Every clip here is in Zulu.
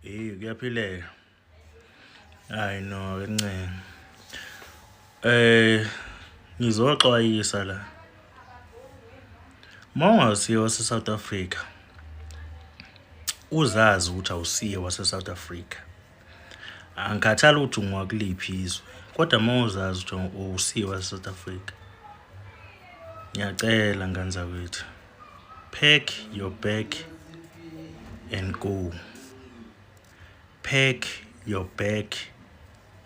Hey, kuyaphileka. Hayi no, akencenge. Ngizoxwayisa la. Uma ungasiye wase-South Africa, uzazi ukuthi awusiye wase-South Africa. Angikhathali ukuthi ungowakuliphi izwe, kodwa uma uzazi ukuthi awusiye wase-South Africa, ngiyacela ngane zakwethu, pack your bag and go. Pack your bag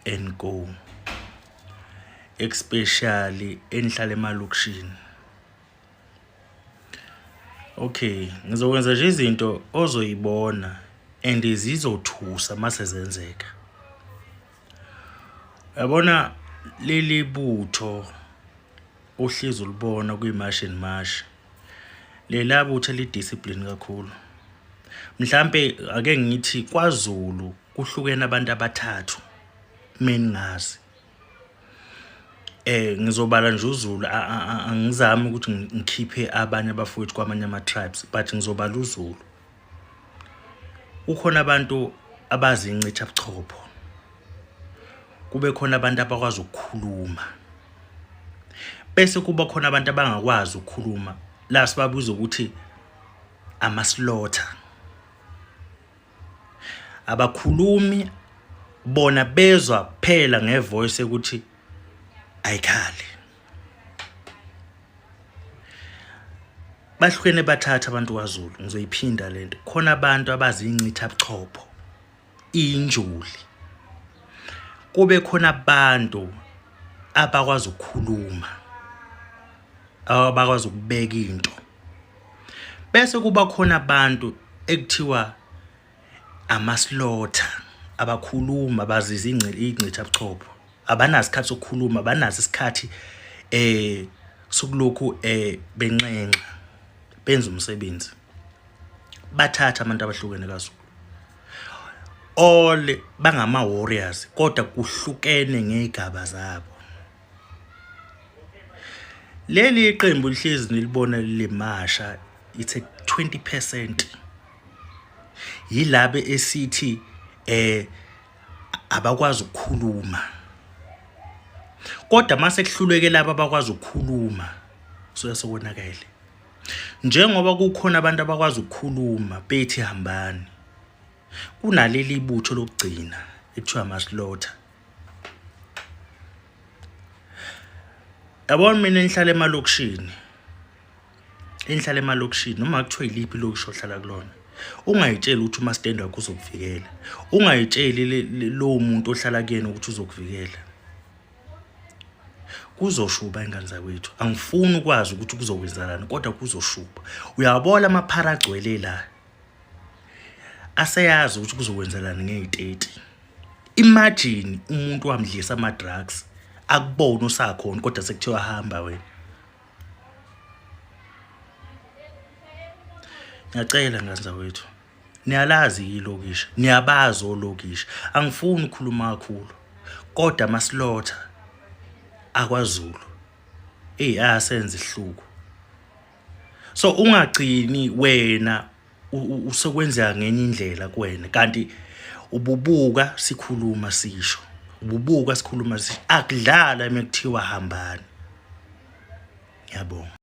and go. Especially enihlala emalokishini. Okay, ngizokwenza nje izinto ozoyibona and zizothusa mase zenzeka. Yabona leli butho ohlezi ulibona kwi-March and March. Lela butho eli-discipline kakhulu. Mhlampe ake ngithi kwaZulu kuhlukene abantu abathathu meningazi. Ngizobala nje uZulu, angizami ukuthi ngikhiphe abanye abafowethu kwamanye ama-tribes, but ngizobala uZulu. Kukhona abantu abazincitha buchopho, kube khona abantu abakwazi ukukhuluma, bese kuba khona abantu abangakwazi ukukhuluma, la sibabiza ukuthi ama-slaughter. Abakhulumi bona, bezwa kuphela ngevoice ukuthi ayikhali. Bahlukene bathatha abantu kwaZulu, ngizoyiphinda lento. Khona abantu abazincitha buchopho, injuli. Kube khona abantu abakwazi ukukhuluma, abakwazi ukubeka into. Bese kuba khona abantu ekuthiwa ama-slaughter, abakhuluma baziza incitha buchopho. Abanaso isikhathi sokukhuluma, abanaso isikhathi sokulokhu benxenxa benza umsebenzi. Bathatha abantu abahlukene kaZulu. All bangama warriors kodwa kuhlukene ngezigaba zabo. Leli qembu lihlezi nilibona limasha, it's a 20%. Yilabe esithi abakwazi ukukhuluma. Kodwa mase kuhluleke laba abakwazi ukukhuluma, suke sekonakele. Njengoba kukhona abantu abakwazi ukukhuluma bethi hambani, kunaleli butho lokugcina ekuthiwa ama-slaughter. Yabona mina engihlala emalokishini, engihlala emalokishini noma kuthiwa yiliphi ilokishi ohlala kulona, ungayitsheli ukuthi umastende wakho uzokuvikela, ungayitsheli lowo muntu ohlala kuyena ukuthi uzokuvikela. Kuzoshuba ingane zakwethu, angifuni ukwazi ukuthi kuzokwenzakalani kodwa kuzoshuba. Uyabona amaphara agcwele la, aseyazi ukuthi kuzokwenzakalani ngeyi-30. Imagine umuntu wamdlisa ama-drugs, akubone usakhona kodwa sekuthiwa hamba wena. Ngiyacela ngane zakwethu, niyalazi ilokishi, niyabazi olokishi. Angifuni ukukhuluma kakhulu kodwa ama-slaughter akwaZulu eyi ayasenza isihluku. So ungagcini wena usekwenzeka ngenye indlela kuwena kanti ububuka sikhuluma sisho, ububuka sikhuluma sisho, akudlala uma kuthiwa hambani. Ngiyabonga.